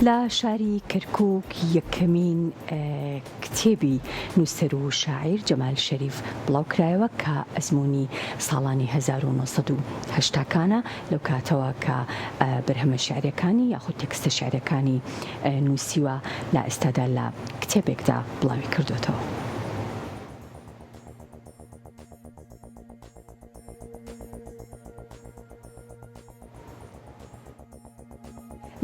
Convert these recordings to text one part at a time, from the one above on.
لە شاری کەرکووک یەکەمین کتێبی نووسەر و شاعیر جەمال شەریف بڵاوکرایەوە کە ئەزموونی ساڵانی 1980 کانە لەو کاتەوە کە بەرهەمە شیعریەکانی یاخود تێکستە شیعریەکانی نووسیوە لە ئێستادا لە کتێبێکدا بڵاوی کردۆتەوە.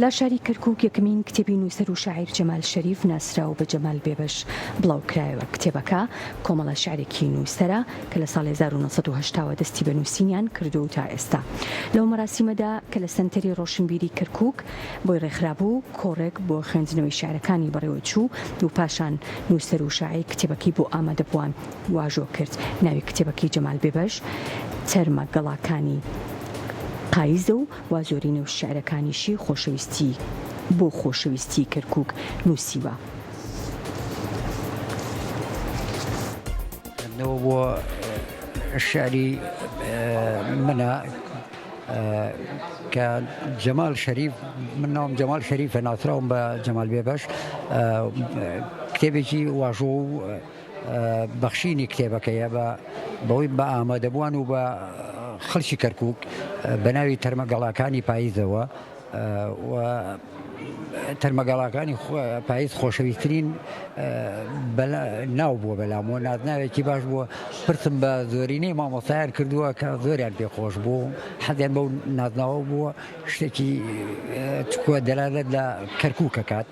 لە شاری کەرکووک یەکەمین کتێبی نووسەر و شاعیر جەمال شەریف ناسراو بە جەمال بێبەش بڵاوکرایەوە، کتێبەکە کۆمەڵە شیعرێکی نووسەرە کە لە ساڵی 1980 وە دەستی بە نووسینیان کردووە و تا ئێستا لەو مەراسیمەدا کە لە سەنتەری ڕۆشنبیری کەرکووک بۆی ڕێکخرابوو کۆڕێک بۆ خوێندنەوەی شیعرەکانی بەڕێوەچوو و پاشان نووسەر و شاعیر کتێبەکەی بۆ ئامادەبووان واژۆ کرد. ناوی کتێبەکەی جەمال بێبەش تەرمە گەڵاکانی پایزە و وا زۆرینە و شیعرەکانیشی خۆشەویستی بۆ خۆشەویستی کەرکووک نووسیوە. خوێندنەوە بۆ شیعری منە کە جەمال شەریف من ناوم جەمال شەریفە ناسراوم بە جەمال بێبەش کتێبێکی واژۆ و بەخشینی کتێبەکەیە بە بەوەی بە ئامادەبووان و بە خەڵکی کەرکک بە ناوی تەرمەگەڵاکانی پاییزەوە و تەرمەگەڵاکانی پاییز خۆشەویستترین ناو بووە بەلامەوە نازناوێکی باش بووە پرسم بە زۆرینەی مامۆستایان کردووە کە زۆریان پێخۆش بوو حەزیان بەو نازناوە بووە شتێکی چکووە دەلالەت لە کەرکووکە کات.